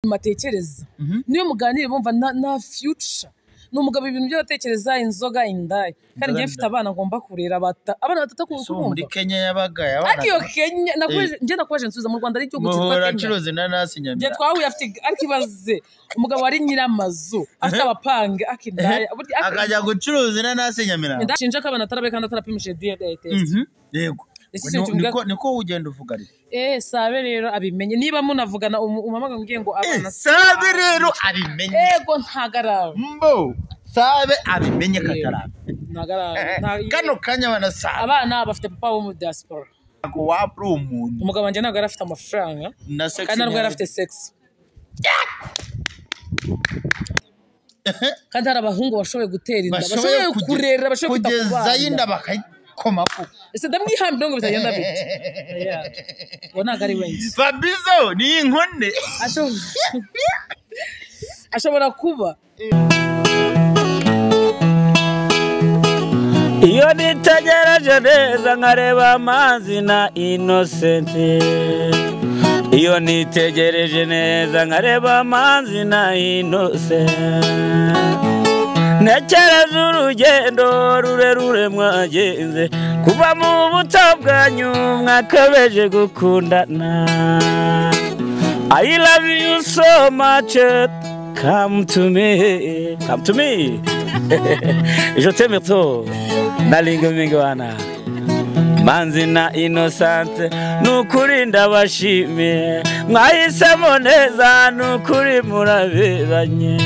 Matekereza niyo muganire bumva na future ni umugabo, ibintu byo batekereza inzoga, indaya, kandi ngiye mfite abana ngomba kurera, abana batatu. Ese ubu muri Kumva Kenya yabaga ariko iyo Kenya nakubaje, njye nakubaje nsubiza, mu Rwanda ari igihugu cyitwa muhora Kenya? Acuruza inanasi. Njye Nyamira twahuye afite, ariko ibaze umugabo wari nyiramazu afite abapange akindaya akajya gucuruza inanasi Nyamirambo. Ndashinja ko abana atarabe kandi atarapimishije DNA test. Yego. Ese ikintu kivuga- Niko ugenda uvuga ariko. Sabe rero abimenye, niba munavugana umuhamagara umbwiye ngo abana Sabe rero abimenye. Ego, ntagarabe. Mbo sabe abimenye katarabe. Ntagarabe. Kano kanya abana sabe Abana bafite papa wo mu diaspora. Ntabwo waba uri umuntu Umugabo wanjye ntabwo yari afite amafaranga na sex. Kandi ntabwo yari afite sex, kandi hari abahungu bashoboye gutera inda, bashoboye kurera, bashoboye kwita ku kugezayo inda bana. Bakayikoma ko. Ese ndamwihambira ngo bitagenda bite? Yeah. Uwo ntabwo ari wenjye. Fabizo ni inkone. Ashobora kuba. Iyo nitegereje neza nkareba amazi na Innocent, iyo nitegereje neza nkareba amazi na Innocent, ntekereza urugendo rurerure mwagenze kuva mu buto bwanyu mwakabeje gukundana. I love you so much. Come to me, come to me. Je t'aime trop. Nalinga mingi wana Manzi na Innocent, nukuri ndabashimiye, mwahisemo neza, nukuri muraberanye.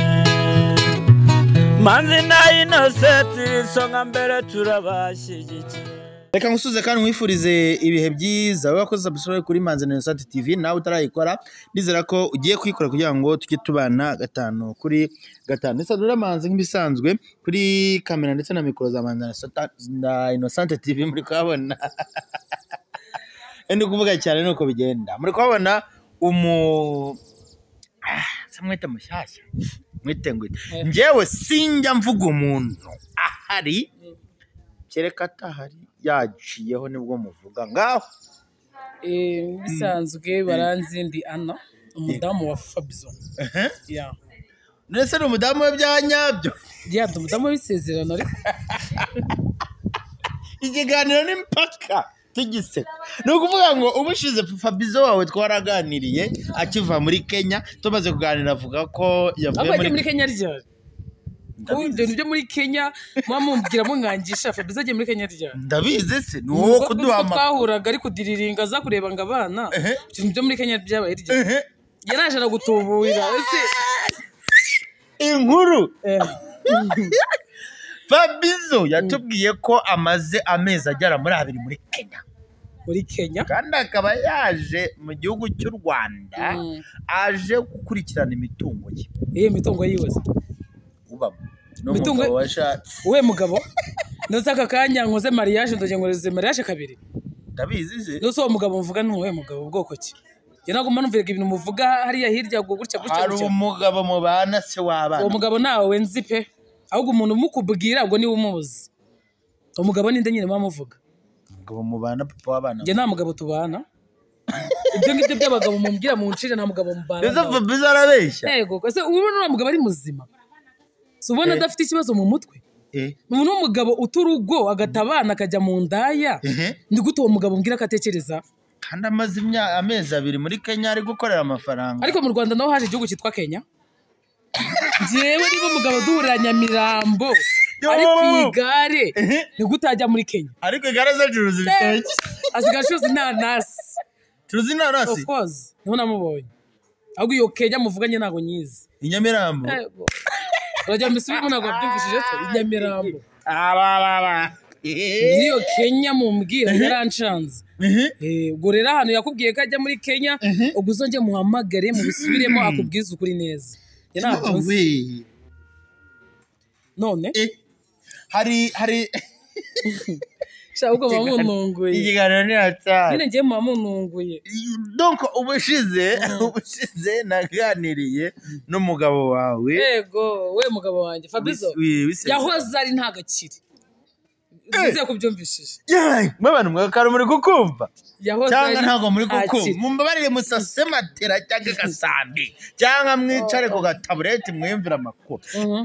Manzi na Innocent, isonga mbere, turabashyigikiye. Reka ngusuze kandi nkwifurize ibihe byiza wowe wakoze subscribe kuri Manzi na Innocent TV. Nawe utarayikora, ndizera ko ugiye kuyikora kugira ngo tujye tubana gatanu kuri gatanu. Isadura Manzi nk'ibisanzwe kuri kamera ndetse na mikoro za Manzi na Innocent TV. Muri kuhabona, ndi kuvuga cyane nuko bigenda, muri kuhabona umu se mwite mushyashya, mwite ngwite. Njyewe sinjya mvuga umuntu ahari, kereka atahari yaciyeho nibwo muvuga ngaho. Bisanzwe baranzi, ndi Ana, umudamu wa Fabio. Yeah. Ndetse ni umudamu we bya nyabyo? Yeah, ndi umudamu w'isezerano ariko. Ikiganiro ni mpaka tugiseka. Ni ukuvuga ngo ubushize Fabizo wawe twaraganiriye akiva muri Kenya. Tumaze kuganira avuga ko yavuye Ahubwo muri agiye muri Kenya ryari? Kuko ibyo byo muri Kenya muba mumbwira munkangisha. Fabizo agiye muri Kenya ryari? Ndabizi se? Ni wowe Ubwo kuduha amakuru. Twahuraga ari kudiriringa aza kureba ngo abana, ibintu byo muri Kenya byabaye ryari? Yaraje aragutuburira ese? Inkuru Fabizo yatubwiye ko amaze amezi agera muri 2 muri Kenya. Muri Kenya. Kandi akaba yaje mu gihugu cy'u Rwanda aje gukurikirana imitungo ye. Iyo mitungo yiwe se? Ubamo n'umugabo washatse. Uwe mugabo ndetse aka kanya nkoze mariage, ndongera nkoreze mariage kabiri. Ndabizi se? Ndetse uwo mugabo muvuga ni uwuhe mugabo, bwoko ki? Njye ntabwo mba numviraga ibintu muvuga hariya hirya ngo gutya gutya Hari gutya. umugabo mubana se w'abana. Uwo mugabo ntawe nzi pe, ahubwo umuntu umukubwira ubwo niwe umuzi. Uwo mugabo ninde nyine muba muvuga? Umugabo mubana, papa w'abana. Njye nta mugabo tubana. Ibyo ngibyo by'abagabo mumbwira muncire, nta mugabo mubana Ndetse nawe. Fabizo arabeshya. Yego, ese ubona uriya mugabo ari muzima? Si ubona adafite ikibazo mu mutwe? Umuntu w'umugabo uta urugo agata abana akajya mu ndaya, ni gute uwo mugabo mbwira ko atekereza? Kandi amaze amezi 2 muri Kenya ari gukorera amafaranga. Ariko mu Rwanda naho haje igihugu cyitwa Kenya. Njyewe niba umugabo duhurira Nyamirambo ari ku igare, ni gute ajya muri Kenya? Ariko igare ze acuruza ibitoki. Asigaye acuruza inanasi. Curuza inanasi. Of course, niho namubonye. Ahubwo iyo Kenya muvuganye ntabwo nyizi. I Nyamirambo. Yego. Urajya mbisubiremo, ntabwo wabyumvishije se? I Nyamirambo. Abababa. Niyo Kenya mumbwira yarancanze. Ubwo rero ahantu yakubwiye ko ajya muri Kenya, ubwo uzongere muhamagare mubisubiremo akubwize ukuri neza. Njye ntabyo nzi. None Hari sha, ubwo muba muntunguye. Ikiganiro ni hatari. Nyine ngiye muba muntunguye. Donc ubushize naganiriye n'umugabo wawe. Yego, we mugabo wanjye Fabizo yahoze ari ntagakire. Nizeye ko ubyumvishije. Yewe, mwe bantu mwakara muri kukumva. Yahoze Cyangwa ari ntabwo muri kukumva. ntakiri. Mumbabarire musase matera cyangwa agasambi cyangwa mwicare ku gatabureti mwiyumvire amakuru.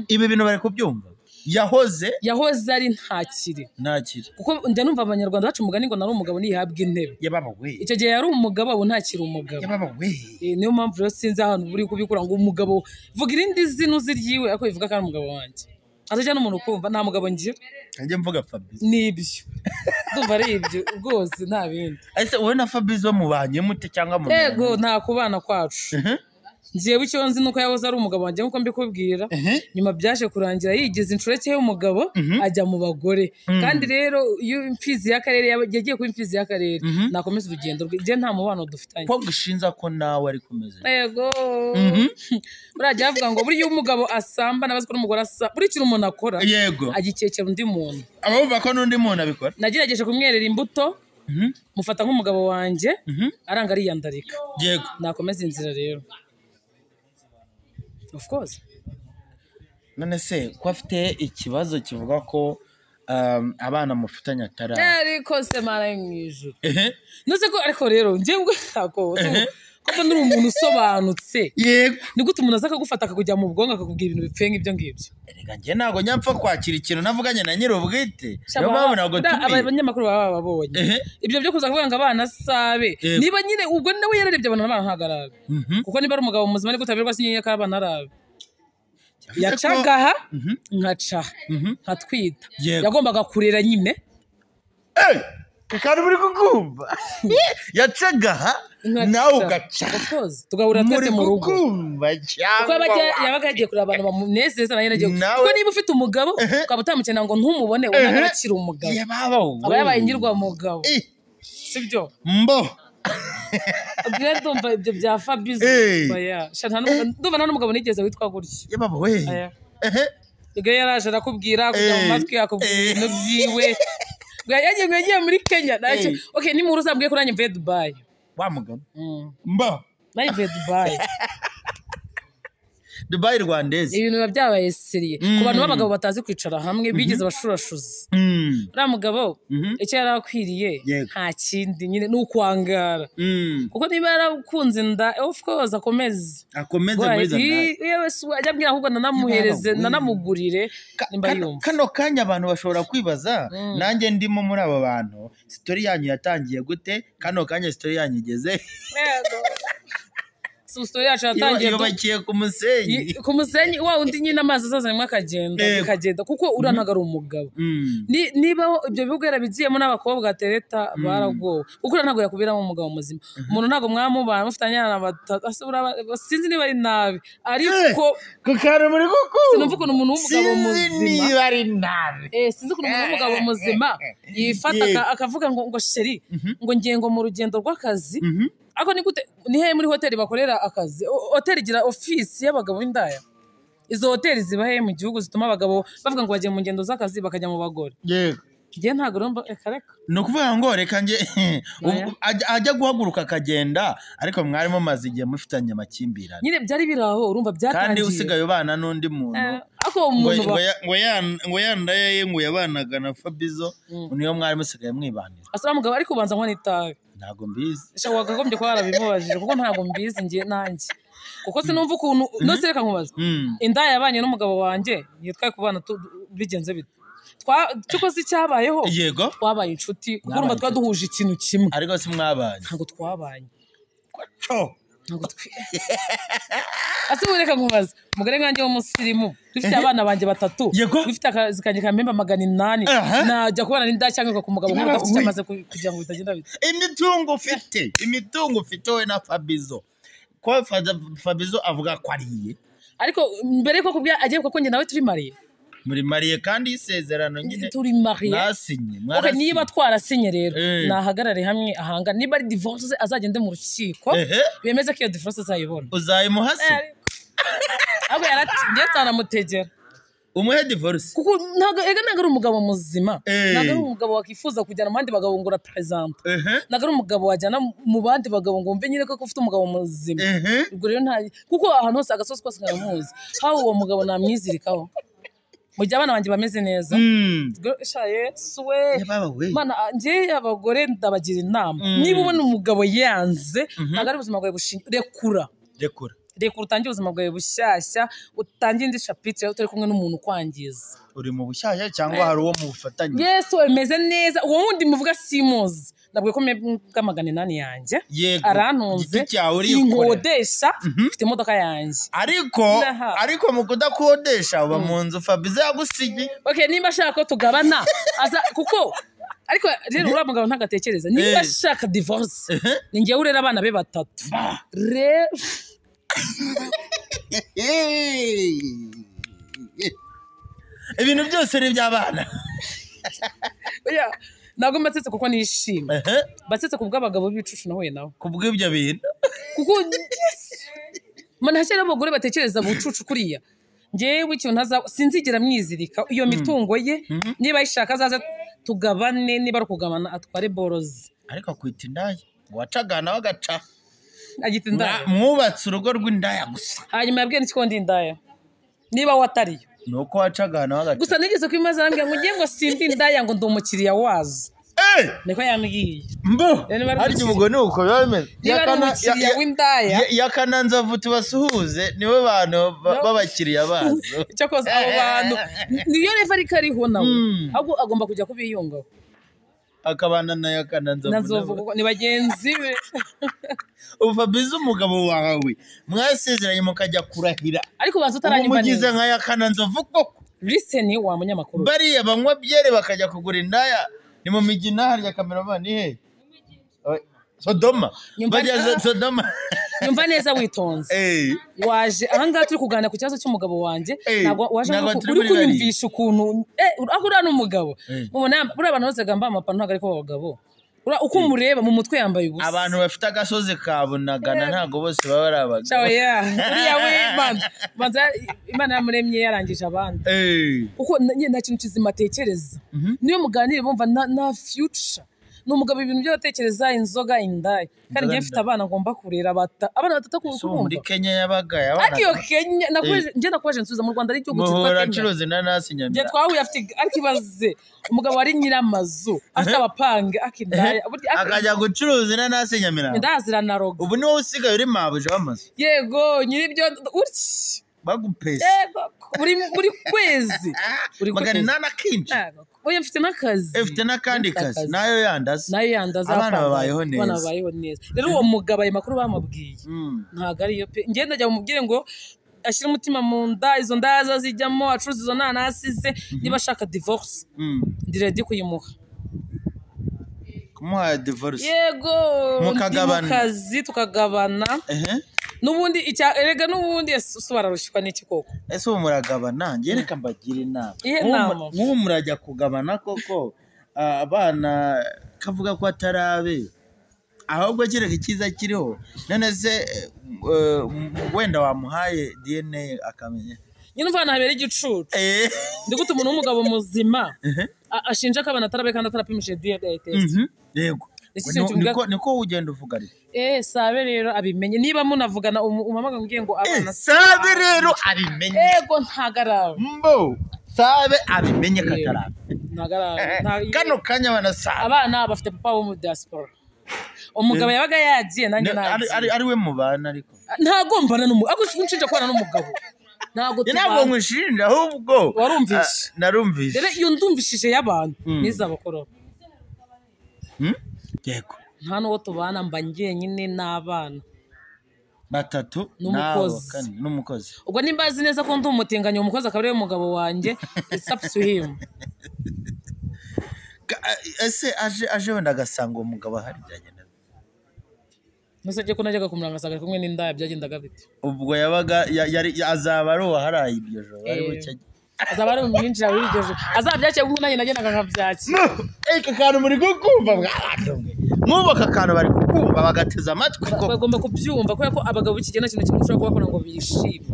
Ibi bintu bari kubyumva. Yahoze Yahoze ari ntakiri. Ntakiri. Kuko njya numva abanyarwanda baca umugani ngo nari umugabo ntihabwa intebe. Yababa we. Icyo gihe yari umugabo, ubu ntakiri umugabo. Yababa we. Niyo mpamvu rero sinzi ahantu buri kubikura ngo umugabo vuga irindi zina uzi ryiwe ariko bivuga ko ari umugabo wanjye. Atajya n'umuntu ukumva nta mugabo ngira. Njye mvuga Fabrice. Nibyo. Ndumva ari ibyo rwose nta bindi. Ese wowe na Fabrice mubanye mute cyangwa mu? Yego, nta kubana kwacu. Njyewe icyo nzi nuko yahoze ari umugabo wanjye nkuko mbikubwira. Nyuma byaje kurangira yigize inshoreke y'umugabo ajya mu bagore. Kandi rero iyo imfizi y'akarere yagiye kuba imfizi y'akarere nakomeza urugendo rwe. Njye nta mubano dufitanye. Ko gushinza ko nawe ari kumeze. Yego. Burajya bavuga ngo buriya umugabo asamba nabazi ko n'umugore asa. Buri kintu umuntu akora. Yego. Agikekera undi muntu. Abumva ko n'undi muntu abikora. Nagerageje kumwerera imbuto. Mufata nk'umugabo wanjye aranga ariyandarika. Yego. Nakomeza inzira rero. Of course. None se ko afite ikibazo kivuga ko abana mufitanye atari ariko se mara mwijuru. Nuze ko ariko rero ngiye ubwo ko ndi umuntu usobanutse. Yego. Ni gute umuntu aza akagufata akakujya mu bwonko akakubwira ibintu bipfenga ibyo ngibyo? Erega ngiye ntago nyapfa kwakira ikintu navuganye na nyir'ubwite. Niyo mpamvu ntabwo tubiye. Abanyamakuru baba bababonye. Ibyo byo kuza kuvuga ngo abana sabe. Niba nyine ubwo nawe yararebye abana abana ntagarabe. Kuko niba ari umugabo muzima ariko utaberwa sinye ko abana arabe. Yacagaha nkaca nkatwita. Yagombaga kurera nyine. Kandi muri kukumva. Yacagaha nawe ugaca. Of course, tugahura twese mu rugo. Kuko yabaga yagiye kureba abantu bamunezeza nayo nagiye. Kuko niba ufite umugabo ukaba utamukenera ngo ntumubone ubona akiri umugabo. Aba yabaye ingirwa mugabo. Sibyo? Mbo. Ubwo ndumva ibyo bya Fabrice oya. Ndumva nta n'umugabo nigeze witwa gutyo. Yababa we. Ubwo yaraje arakubwira kujya mu matwi akubwira ibintu byiwe. Yagiye muri Kenya. Okay, ni muruza mbwiye ko nanjye mvuye Dubai. Wa mugabo. Mba. Nanjye mvuye Dubai. Dubai Rwandese. Ibintu biba byabaye seriye. Ku bantu b'abagabo batazi kwicara hamwe bigize abashurashuzi. Uriya mugabo icyo yari akwiriye nta kindi nyine ni ukwangara. Kuko niba yarakunze inda of course akomeze. Akomeze muri izo nda. Yewe ajya ambwira ahubwo nanamuhereze nanamugurire nimba yumva. Kano kanya abantu bashobora kwibaza nanjye ndimo muri abo bantu story yanyu yatangiye gute? Kano kanya story yanyu igeze. Yego. Story yacu yatangiye yubakiye ku musenyi. Ku musenyi wa undi nyine amazi azazanywe akagenda akagenda kuko uriya ntago ari umugabo. Niba ibyo bihugu yarabigiyemo n'abakobwa tereta baragowe. Kuko uriya ntago yakubiramo umugabo muzima. Umuntu ntago mwamubana mufitanye abana batatu sinzi niba ari nabi ariko kukara muri kuku. Sinumva ukuntu umuntu w'umugabo muzima. Sinzi niba ari nabi. Sinzi ukuntu umuntu w'umugabo muzima yifata akavuga ngo ngo sheri ngo ngiye ngo mu rugendo rw'akazi. Ako ni gute ni he muri hoteli bakorera akazi? Hoteli igira office y'abagabo b'indaya. Izo hoteli ziba he mu gihugu zituma abagabo bavuga ngo bagiye mu ngendo z'akazi bakajya mu bagore? Yego. Ngiye ntago urumva reka reka. Ni ukuvuga ngo reka nge ajya guhaguruka akagenda ariko mwari mumaze igihe mufitanye amakimbirane. Nyine byari biraho urumva byatangiye. Kandi usigaye ubana n'undi muntu. Ako umuntu ngo yandaye ngo yabanaga na Fabizo niyo mwari musigaye mwibanira. Asaba mugabo ariko ubanza nkwa n'itabi. Ntago mbizi. Sha wakagombye kuba warabimubajije kuko ntago mbizi ngiye nanjye. Kuko sinumva ukuntu no sereka nkubaza. Indaya yabanye n'umugabo wanjye yitwaye kubana bigenze bite? Cyuko si cyabayeho. Yego. Twabaye inshuti kuko urumva twaduhuje ikintu kimwe. Ariko si mwabanye. Ntago twabanye. Cyo. Ntago twi. Ase ureka nkubaza. Umugore nkanjye w'umusirimu dufite abana banje batatu. Dufite akazi kanje kampemba 800. Najya kubana n'inda cyangwa ku mugabo nk'uko afite cyamaze kugira ngo bitagenda bite. Imitungo ufite, imitungo ufite we na Fabizo. Ko Fabizo avuga ko ariye. Ariko mbere ko kubya agiye kuko njye nawe turi mariye. Muri mariye kandi isezerano nyine turi mariye. Nasinye. Okay, niba twarasinye rero nahagarare hamwe ahanga niba ari divorce azagende mu rukiko bemeze ko iyo divorce azayibona. Uzayimuhase? Ahubwo yaratinye cyane. Umuhe divorce. Kuko ntago ega ntago ari umugabo muzima. Ntago ari umugabo wakifuza kujyana mu bandi bagabo ngo urapresent. Ntago ari umugabo wajyana mu bandi bagabo ngo umve nyine ko ufite umugabo muzima. Ubwo rero nta kuko ahantu hose agasozi kose karamuzi. Hawo uwo mugabo namwizirikaho. Mu gihe abana banjye bameze neza. Yesu we. Mana, njye abagore ndabagira inama. Niba ubona umugabo yanze, ntabwo ari ubuzima bwawe bushingiye. Rekura. Rekura utangire ubuzima bwawe bushyashya, utangire indi chapitre utari kumwe n'umuntu ukwangiza. Uri mu bushyashya cyangwa hari uwo mu bufatanye? Yesu bimeze neza. Uwo wundi muvuga simuzi. Ndabwiye ko mbwa 800 yanjye. Arantunze. Sinkodesha, mfite imodoka yanjye. Ariko mu kudakodesha uba mu nzu Fabize yagusigiye. Okay, nimba ashaka ko tugabana aza kuko ariko rero uriya mugabo ntagatekereza. Niba ashaka divorce, ni njyewe urera abana be batatu. Rero ibintu byose ni iby'abana. Ntabwo mbatsetse kuko nishimye. Mbatsetse ku bw'abagabo b'ibicucu nahuye nabo. Ku bw'ibyo bintu. Kuko mana hashyira abagore batekereza bucucu kuriya. Njyewe ikintu sinzigera mwizirika iyo mitungo ye, niba ayishaka azaze tugabane, niba ari ukugabana atware borozi. Ariko akwita indaya, wacagana wagaca. Agita indaya. Mwubatse urugo rw'indaya gusa. Hanyuma yabwiye n'iki ko ndi indaya? Niba watariyo. Nuko wacagana wagaca. Gusa nigeze kwimaza arambwira ngo ngiye ngo sindi indaya ngo ndi umukiriya wazo. Niko yambwiye. Mbo. Harya ubwo ni uko biba bimeze. Niba ari umukiriya w'indaya. Yakananzavu tubasuhuze nibo bantu b'abakiriya bazo. Cyakoze abo bantu niyo reva ariko ariho nawe. Ahubwo agomba kujya kubiyungaho. Akabana na Yakananzavu ni bagenzi be. Ubu Fabize umugabo wawe mwasezeranye mukajya kurahira. Ariko baza utaranyumva neza. Umugize nka Yakananzavu koko. Listen wa munyamakuru. Bariya banywa byere bakajya kugura indaya. Ni mu migina harya cameraman ni he? Sodoma. Bajya Sodoma. Nyumva neza witonze. Waje ahangaha turi kuganira ku kibazo cy'umugabo wanjye, ntabwo waje uri kunyumvisha ukuntu aho uriya n'umugabo. Mubona buriya abantu bose gamba amapantaro ntabwo ariko abagabo. Uko umureba mu mutwe yambaye ubusa. Abantu bafite agasozi kabunagana ntabwo bose baba ari abagabo. Ciao ya. Uriya we banza Imana yamuremye yarangije abandi. Kuko nta kintu kizima atekereza. Niyo muganire bumva na future. Ni umugabo ibintu byo atekereza inzoga indaya. Kandi ngiye mfite abana ngomba kurera abana batatu kumva. Muri Kenya yabaga abana. Ariko Kenya nakubaje nakubaje nsubiza mu Rwanda ari igihugu cyitwa Kenya. Muhora inanasi nyamira. Ngiye twahuye afite ariko ibaze umugabo wari nyiramazu afite abapanga akindaya. Akajya gucuruza inanasi nyamira. Indazira na rogo. Ubu niwo usigaye uri mabuja w'amazu. Yego nyiribyo utyi. Bagupesa. Yego buri kwezi. 800 akinji. Oya mfite n'akazi. Mfite n'akandi kazi. Nayo yandaza. Nayo yandaza. Abana babayeho neza. Abana babayeho neza. Rero uwo mugabo ayo makuru bamubwiye. Ntago ariyo pe. Ngiye ndajya mubwire ngo ashyire umutima mu nda, izo ndaza zijyamo, acuruza izo nanasi ze, niba ashaka divorce. Ndi ready kuyimuha. Kumuha divorce. Yego. Mukagabana. Kazi tukagabana. Nubundi erega nubundi Yesu bararushywa n'iki koko? Ese ubu muragabana? Ngiye reka mbagira inama. Nk'ubu murajya kugabana koko abana kavuga ko atarabe ahubwo kereka icyiza kiriho. None se wenda wamuhaye DNA akamenya. Nyine umva habera igicucu. Ndi gute umuntu w'umugabo muzima ashinja ko abana atarabe kandi atarapimishije DNA test. Yego. Niko ugenda uvuga ari. Sabe rero abimenye niba munavugana umamaga ngiye ngo abana sabe rero abimenye. Yego ntagarabe. Mbo sabe abimenye katarabe. Ntagarabe. Kano kanya abana sabe. Abana bafite papa wo mu diaspora. Umugabo yabaga yagiye nanjye nagiye. Ari we mubana ariko. Ntagombana n'umugabo. Ako nshinja kwana n'umugabo. Ntago tubana. Ntabwo nkushinja ahubwo. Warumvishe. Narumvishe. Rero iyo ndumvishije y'abantu nizabakora. Yego. Nta n'uwo tubana mba njyenyine n'abana batatu n'umukozi. Ubwo nimba azi neza ko ndi umutinganyi, umukozi akaba ariwe mugabo wanjye, it's up to him. Ese aje wenda agasanga uwo mugabo ahari byagenda bite? Nusajye ko najyaga kumuranga ngasanga ari kumwe n'indaya byagendaga bite? Ubwo yabaga azaba ari uwaharaye iryo joro ari bucye. Azaba ari umwinjira w'iryo joro. Azabyakira kuko nanjye nagendaga nkabyakira. Aka kantu muri kukumva bw'abantu mwe. Mwubaka akantu bari kukumva bagateza amatwi koko. Bagomba kubyumva kubera ko abagabo b'iki gihe nta kintu kimwe ushobora kubakora ngo bishime.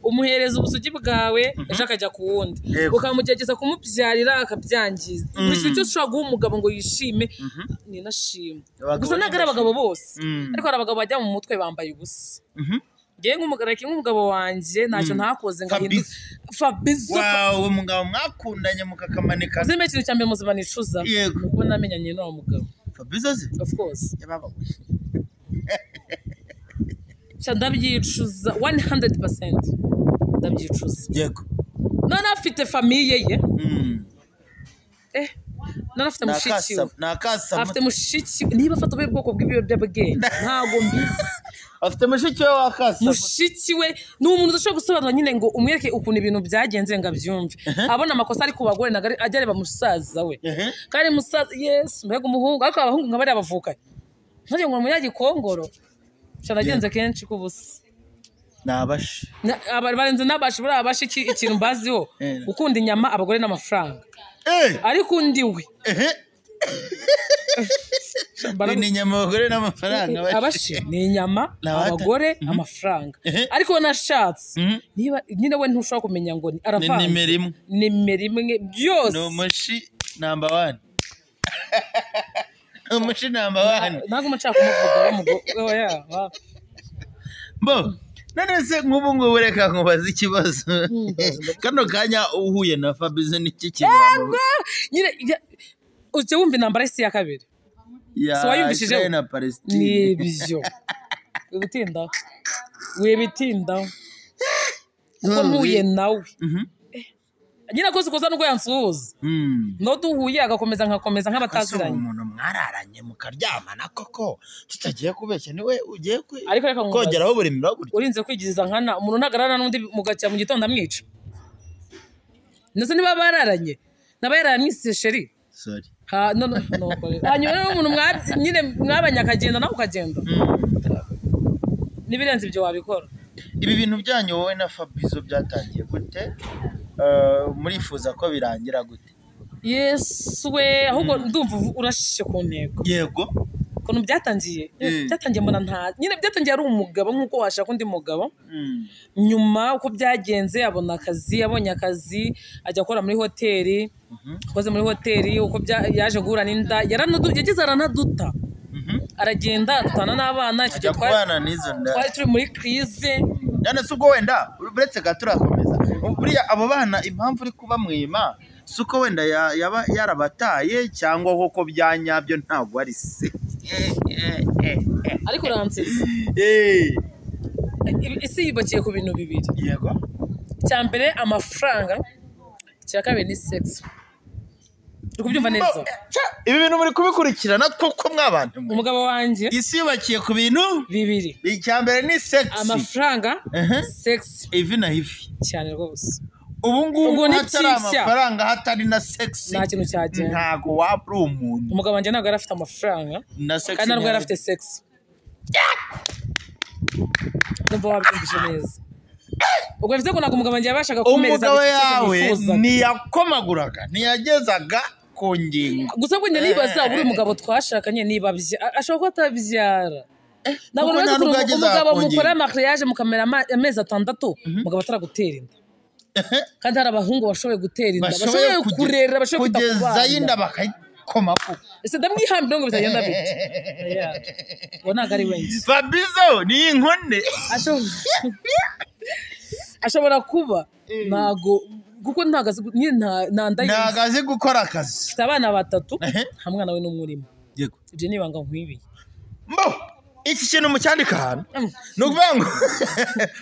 Umuhereza ubusugi bwawe ejo akajya ku wundi. Ukamugerageza kumubyarira akabyangiza. Buri kintu cyose ushobora guha umugabo ngo yishime ni nashimwe. Gusa ntabwo ari abagabo bose. Ariko hari abagabo bajya mu mutwe bambaye ubusa. Ngewe nk'umugabo wanjye ntacyo ntakoze ngo ahinduke. Fabizo. Wawe umugabo mwakundanye mukakamanika. Uzime ikintu cya mbere muzima nicuza. Yego. Nuko namenyanye n'uwo mugabo. Fabizo se? Of course. Yababa. Cya ndabyicuza 100%. Ndabyicuza. Yego. None afite famille ye. None afite mushiki we. Nakasa. Afite mushiki niba afata ubuhe bwoko bw'ibiyobyabwenge ntago mbizi. Afite mushiki we wakasa. Mushiki we ni umuntu udashobora gusobanura nyine ngo umwereke ukuntu ibintu byagenze ngo abyumve. Abona amakosa ari ku bagore ntabwo ajya areba musaza we. Kandi musaza yes mbega umuhungu ariko abahungu nka bariya bavukanye. Ntajye ngo umunyagikongoro. Cyanagenze kenshi kubusa. Nabashi. Barenze nabashi buriya abashi ikintu mbaziho. Gukunda inyama abagore n'amafaranga. Ariko undi we. Ni inyama abagore n'amafaranga. Abashi ni inyama abagore amafaranga. Ariko nashatse niba nyine we ntushobora kumenya ngo aravanze. Ni nimero imwe. Nimero imwe byose. Ni umushi number 1. Umushi number 1. Ntabwo nshaka kumuvuga oya. Bo none se nk'ubu ngubu reka nkubaze ikibazo. Kano kanya uhuye na Fabizo n'iki kintu? Nyine ujye wumva intambara y'isi ya kabiri. Ya so na Palestine. Nibyo. Wibitinda. Wibitinda. Uko mpuye nawe. Nyine akoze ukoza nubwo yansuhuza. No duhuye agakomeza nkakomeza nk'abataziranye. Umuntu mwararanye mukaryamana koko tutagiye kubeshya niwe ugiye kogeraho buri mirongo. Urinze kwigiriza nkana umuntu ntagarana n'undi mugacya mu gitondo amwica. Ndetse niba bararanye naba yaramwise sheri. Sorry. Ha no no no. Hanyuma rero umuntu nyine mwabanye akagenda nawe ukagenda. Nibirenze ibyo wabikora. Ibi bintu byanyu wowe na Fabizo byatangiye gute? Murifuza ko birangira gute? Yes we ahubwo ndumva urashishe ku ntego. Yego. Ukuntu byatangiye? Byatangiye mbona nta nyine byatangiye ari umugabo nkuko washaka undi mugabo. Nyuma uko byagenze abona akazi, yabonye akazi ajya gukora muri hoteli. Akoze muri hoteli uko yaje guhura n'inda yagize aranaduta. Aragenda adutana n'abana icyo gihe twari turi muri crise. None se ubwo wenda uretse gato turakomeza. Buriya abo bana impamvu uri kubamwima suko wenda yaba yarabataye cyangwa koko byanyabyo ntabwo ari se. Ariko uransetsa. Isi yubakiye ku bintu bibiri. Yego. Icya mbere amafaranga, icya kabiri ni sex. Uri kubyumva neza? Ibi bintu muri kubikurikirana koko mwabantu. Umugabo wanjye isi yubakiye ku bintu bibiri. Icya mbere ni sex. Amafaranga, sex. Ivi na ivi. Cyane rwose. Ubu ngubu hatari amafaranga hatari na sex. Nta kintu cyagenda. Ntago waba uri umuntu. Umugabo wanjye ntabwo yari afite amafaranga. Kandi ntabwo yari afite sex. Ndumva wabyumvise neza. Ubwo bivuze ko ntabwo umugabo wanjye yabashaga kumereza umugabo yawe ntiyakomaguraga ntiyagezaga ku ngingo. Gusa ngo njye nibaza buri mugabo twashakanye niba ashobora kuba atabyara. Ntabwo nibaza umugabo mukora mariage mukamera amezi 6 umugabo ataragutera inda. Kandi hari abahungu bashoboye gutera inda, bashoboye kurera, bashoboye kwita ku bana. Kugeza inda bakayikoma ko. Ese ndamwihambira ngo bitagenda bite. Uwo ntabwo ari wenjye. Fabizo ni inkone. Ashobora kuba ntago kuko ntagazi ntago azi gukora akazi. Afite abana batatu nta mwana we n'umwe urimo. Yego. Ibyo ni ibanga nkwibiye. Mbo iki kintu mucyandike ahantu ni ukuvuga ngo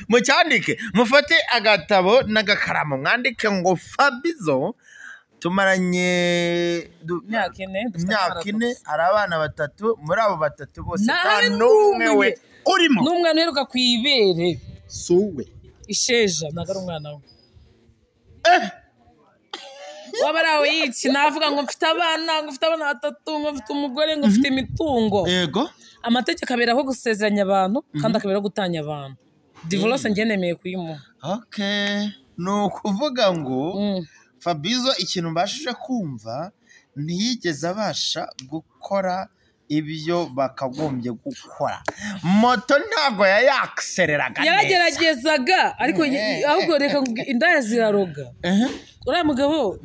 mucyandike mufate agatabo n'agakaramu mwandike ngo Fabizo tumaranye imyaka ine hari abana batatu muri abo batatu bose nta n'umwe we urimo. N'umwana uheruka ku ibere. Si uwe. Isheja ntabwo ari umwana we. Waba ari aho yiki navuga ngo mfite abana, ngo mfite abana batatu, ngo mfite umugore, ngo mfite imitungo. Yego. Amategeko aberaho gusezeranya abantu kandi akaberaho gutanya abantu. Divorce njye nemeye kuyimuha. Okay. Ni ukuvuga ngo Fabizo ikintu mbashije kumva ntiyigeze abasha gukora ibyo bakagombye gukora. Moto ntabwo yayakisereraga neza. Yarageragezaga ariko ahubwo reka indaya ziraroga. Uriya mugabo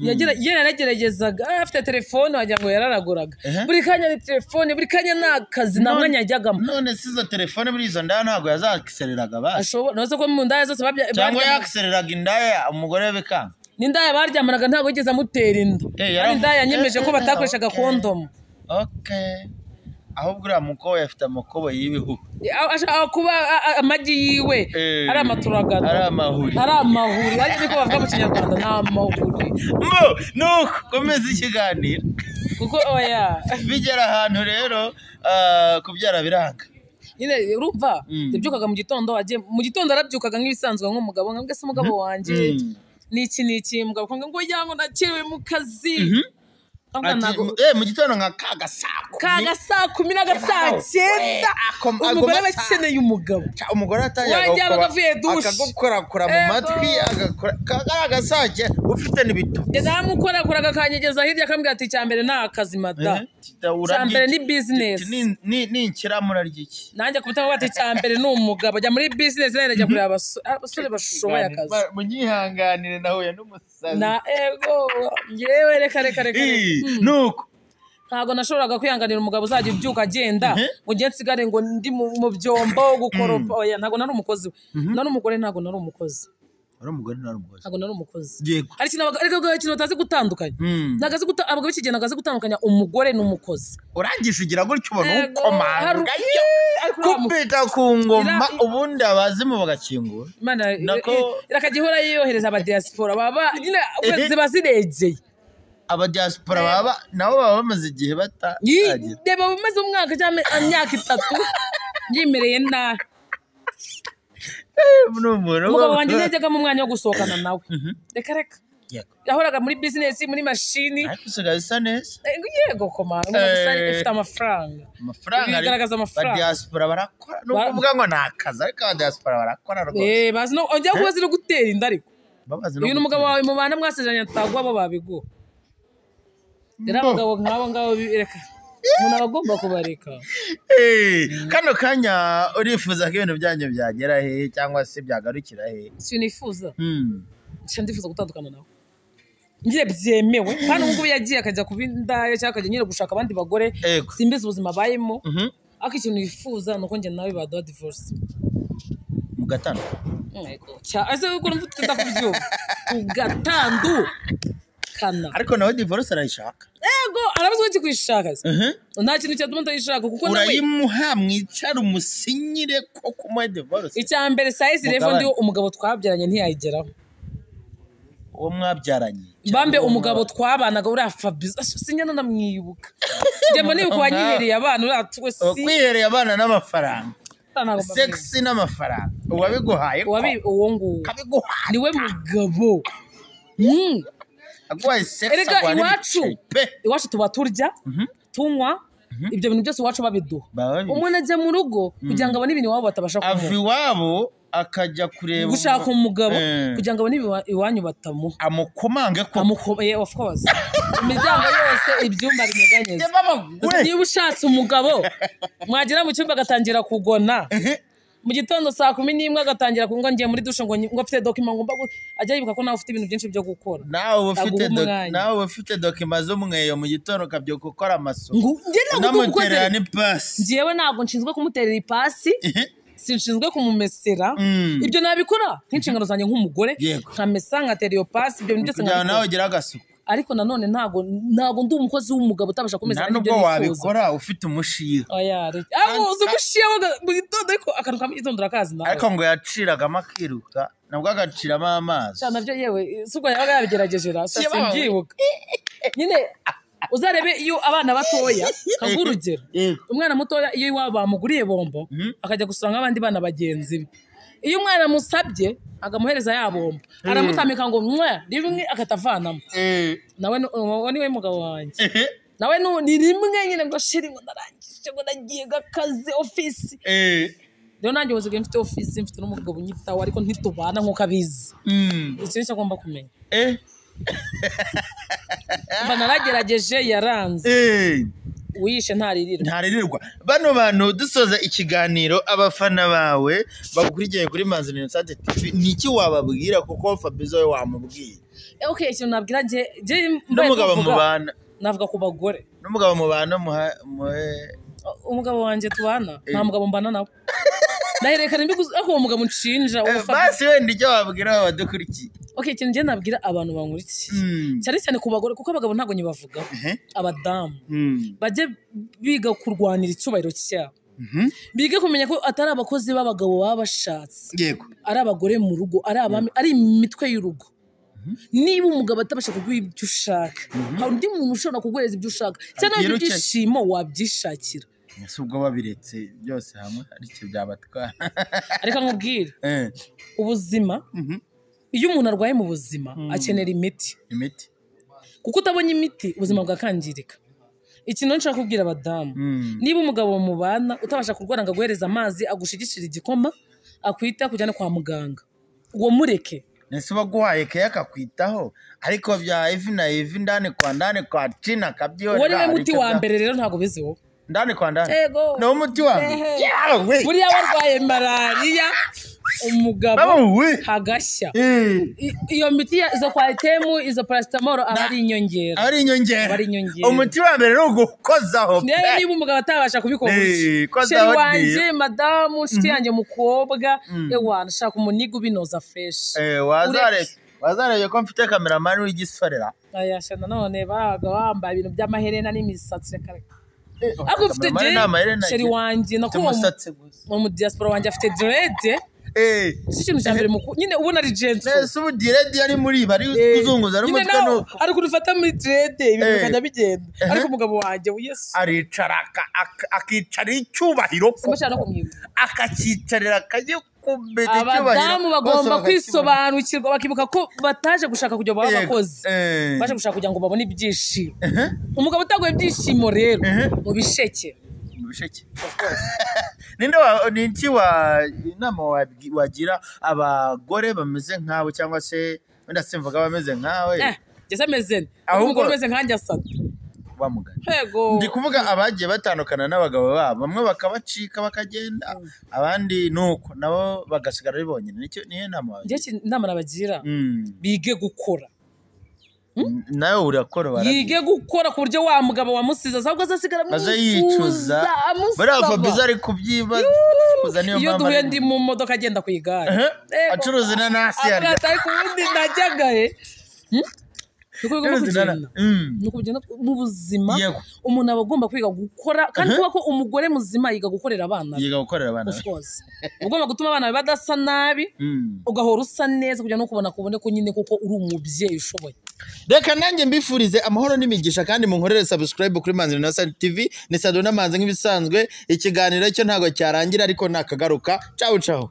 yarageragezaga afite telefone wagira ngo yararaguraga. Buri kanya ni telefone, buri kanya ni akazi, nta mwanya yajyagamo. None si izo telefone muri izo ndaya ntabwo yazakisereraga basi. Ashobora no ko mu ndaya zose cyangwa yakisereraga indaya umugore we bikanga. N'indaya baryamanaga ntabwo yigeze amutera inda. Ari indaya yanyemeje ko batakoreshaga kondomu. Okay. Ahubwo uriya mukobwa afite amakobo y'ibihugu. Ashaka kuba amagi yiwe ari amaturagano, ari amahuri, ari amahuri, ariko niko bavuga mu Kinyarwanda, ni amahuri. Nuko komeza ikiganiro kuko oya bigera ahantu rero kubyara biranga. Nyine urumva yabyukaga mu gitondo, agiye mu gitondo arabyukaga nk'ibisanzwe nk'umugabo, nkabwe se umugabo wanjye niki niki, umugabo ngo yango nakiriwe mu kazi. Mu gitondo nka kagasaa kagasaa 10 n'agasaa 9 umugore aba akeneye umugabo. Umugore atangira akagukorakora mu matwi, agakora kagasaa 9 ufite n'ibitotsi. Namukorakoraga akanyegeza hirya akambwira ati icya mbere ni akazi mada, icya mbere ni business, ni inkiramura ry'iki. Nanjye kubita bati icya mbere ni umugabo, ajya muri business nawe ajya kureba abasore bashoboye akazi. Munyihanganire nahuye n'umusazi. Na ego ngewe reka reka reka. Nuko ntabwo nashoboraga kwihanganira umugabo uzajya ubyuka agenda ngo njye nsigare ngo ndi mu byombo gukoropa. Oya ntabwo nari umukozi we, nari umugore, ntabwo nari umukozi. Ari umugore nari umukozi, ntabwo nari umukozi. Hari ikintu ariko ikintu batazi gutandukanya, ntabwo azi abagabo b'iki gihe ntabwo azi gutandukanya umugore n'umukozi. Urangije ugira gutyo ubona ukomanga kupita ku ngoma, ubundi abazimu bagakingura. Imana irakajya ihora yohereza abadiaspora baba nyine ziba ziregeye. Abadiaspora baba nabo baba bamaze igihe batagira, reba bamaze umwaka cyangwa imyaka 3 yimereye nabi. Umugabo wanjye ntiyajyaga mu mwanya wo gusohokana nawe, reka reka, yahoraga muri business, muri mashini. Ariko usigaye usa neza. Yego koma, ifite amafaranga, amafaranga bigaragaza amafaranga. Abadiaspora barakora, ni ukuvuga ngo ni akazi, ariko abadiaspora barakora rwose. Bazi no ongera kuba ziri gutera inda, ariko uyu ni umugabo wawe mubana mwasezeranye atagwa bo babiguha. Rero abagabo nk'abo ngabo reka umuntu aba agomba kubareka. Kano kanya urifuza ko ibintu byanyu byagera he cyangwa se byagarukira he? Sinifuza. Ndifuza gutandukana nawe nyine byemewe, kandi ubu ngubu yagiye akajya kuba indaya cyangwa akajya nyine gushaka abandi bagore, simbizi ubuzima abayemo. Ariko ikintu nifuza ni uko njye nawe baduha divorce mugatandukana. Ese uko urumva ndakubyumva tugatandukana. Ariko nawe divorce arayishaka. Ego arabazwa iki kuyishaka se? Nta kintu cyatuma ndayishaka kuko nawe urayimuha mwicara umusinyire ko kumuha divorce. Icya mbere size level ndi umugabo twabyaranye ntiyayigeraho. Uwo mwabyaranye bambe umugabo twabanaga uriya Fabrice sinya namwibuka. Njye mbona yuko wanyihereye abana uriya twese. Kwihereye abana n'amafaranga. Sexy n'amafaranga. Uwabiguhaye ko. Uwo nguwo. Kabiguhaye. Niwe mugabo. Erega iwacu tuba turya tunywa ibyo bintu byose iwacu babiduha. Umuntu ajya mu rugo kugira ngo abone ibintu iwabo batabasha kumuha. Ava iwabo akajya kureba gushaka umugabo kugira ngo abone iwanyu batamuha. Amukomange ko. Of course. Imiryango yose ibyumba binyeganyeza. Niba ushatse umugabo mwagera mu cyumba agatangira kugona. Mu gitondo saa 11 agatangira kunga ngiye muri dushe ngo mfite document ngomba ajya yibuka ko nawe ufite ibintu byinshi byo gukora. Nawe ufite document z'umweyo mu gitondo ukabyuka ukora amasuku. Unamuterera n'ipasi. Njyewe ntabwo nshinzwe kumuterera ipasi, sinshinzwe kumumesera. Ibyo nabikora nk'inshingano zanjye nk'umugore, nkamesa nkatera iyo pasi, ibyo bintu byose nkabikora. Nawe ugira agasuku. Ariko nanone ntago ndi umukozi w'umugabo utabasha kumesa n'ibyo nifuza. Wabikora ufite umushiha. Oya reka. Aho uzi umushiha mu gitondo ariko akantu ka mu gitondo urakazi nawe. Ariko ngo yaciragamo akiruka nabwo agaciramo amazi. Cyane nabyo yewe si ubwo yabaga yabigerageje ra simbyibuka. Nyine uzarebe iyo abana batoya kaguha urugero. Umwana mutoya iyo iwabo bamuguriye bombo akajya gusura nk'abandi bana bagenzi be. Iyo umwana musabye agamuhereza ya bombo aramutamika ngo mwa rimwe akatavanamo. Nawe niwe mugabo wanjye. Nawe ni rimwe nyine ngo shiri ngo narangije ngo nagiye gakazi office. Rero nanjye uziga mfite office mfite n'umugabo unyitaho ariko ntitubana nkuko abizi. Icyo nicyo agomba kumenya. Mba naragerageje yaranze. Uwishe ntaririrwa. Ntaririrwa. Bano bantu dusoza ikiganiro, abafana bawe bagukurikiye kuri Manzi Innocent TV, niki wababwira kuko Fabizo we wamubwiye? Okay, ikintu nabwira nge n'umugabo mubana, navuga ku bagore. N'umugabo mubana muhe umugabo wanjye tubana, nta mugabo mbana nawe. Ndaherekana mbiguze ako uwo mugabo nshinja basi wenda icyo wabwira abadukurikiye. Okay, ikintu nge nabwira abantu bankurikiye cyane cyane ku bagore, kuko abagabo ntago nyibavugaho, abadamu bajye biga kurwanira icyubahiro cyabo, bige kumenya ko atari abakozi b'abagabo baba bashatse, yego, ari abagore mu rugo, ari abami, ari imitwe y'urugo. Niba umugabo atabasha kuguha ibyo ushaka, hari undi muntu ushobora kuguhereza ibyo ushaka, cyangwa ibyishimo wabyishakira. Ese ubwo babiretse byose hamwe aricyo byabatwara? Reka nkubwire, ubuzima, iyo umuntu arwaye mu buzima akenera imiti. Imiti. Kuko utabonye imiti ubuzima bwakangirika. Ikintu nshaka kubwira abadamu, niba umugabo mubana utabasha kurwara ngo aguhereze amazi, agushigishira igikoma, akwita kujyana kwa muganga, uwo mureke. Nese baguhaye keya akakwitaho, ariko bya ivi na ivi ndani kwa ndani kwa China kabyihorera. Uwo niwe muti wa mbere rero, ntago bizi wowe. Ndani kwa ndani. Ni umuti wa mbere. Yawe. Buriya warwaye malaria umugabo hagashya. Iyo miti izo kwaritemu, izo paracetamol aba ari inyongera. Ari inyongera. Umuti wa mbere ni ugukozaho. Niba umugabo atabasha kubikora gutya. Sheri wanje, madamu, nshuti yanjye mukobwa, ewa nshaka umuniga ubinoza fresh. Wazarebe ko mfite cameraman w'igisorera. Aya shana none baga wambaye ibintu by'amaherena n'imisatsi reka. Ako mfite sheri wanjye nako mu diaspora wanjye afite dread. Si ikintu cya mbere nyine ubona ari gentle. Nese ubu dread yari muri bari kuzunguza ari umutwe nuko ari kurufata muri dread ibintu bikajya bigenda, ariko umugabo wanjye Yesu aricara akicara icyubahiro, akakicarira akagikubita icyubahiro. Abadamu bagomba kwisobanukirwa bakibuka ko bataje gushaka kugira ngo babe abakozi, baje gushaka kugira ngo babone ibyishimo. Umugabo utaguye ibyishimo rero mu bisheke. Mu bisheke. Ninde niki inama wagira abagore bameze nkawe, cyangwa se wenda simvuga bameze nkawe? Ngeze ameze ahubwo umugore umeze nkanjye asa bamugana. Ndi kuvuga abagiye batandukana n'abagabo babo, bamwe bakabacika bakagenda, abandi nuko nabo bagasigara ari bonyine. Nicyo niyo nama wagira? Njye inama nabagira, bige gukora. Nawe urakora barabye. Yige gukora ku buryo wa mugabo wamusiza ahubwo azasigara amwifuza, amusaba. Fabizo ari kubyiba niyo iyo duhuye ndi mu modoka agenda ku igare acuruza inanasi yarya, ariko ubundi najyagaye. Nuko bigenda mu buzima, umuntu aba agomba kwiga gukora, kandi kuba ko umugore muzima yiga gukorera abana. Yiga gukorera abana. Of course. Ugomba gutuma abana badasa nabi, ugahora usa neza kugira no kubona kubone ko nyine kuko uri umubyeyi ushoboye. Reka nanjye mbifurize amahoro n'imigisha, kandi munkorere subscribe kuri Manzi Innocent TV. Ni Saduna Manzi nk'ibisanzwe, ikiganiro cyo ntago cyarangira ariko nakagaruka. Ciao ciao.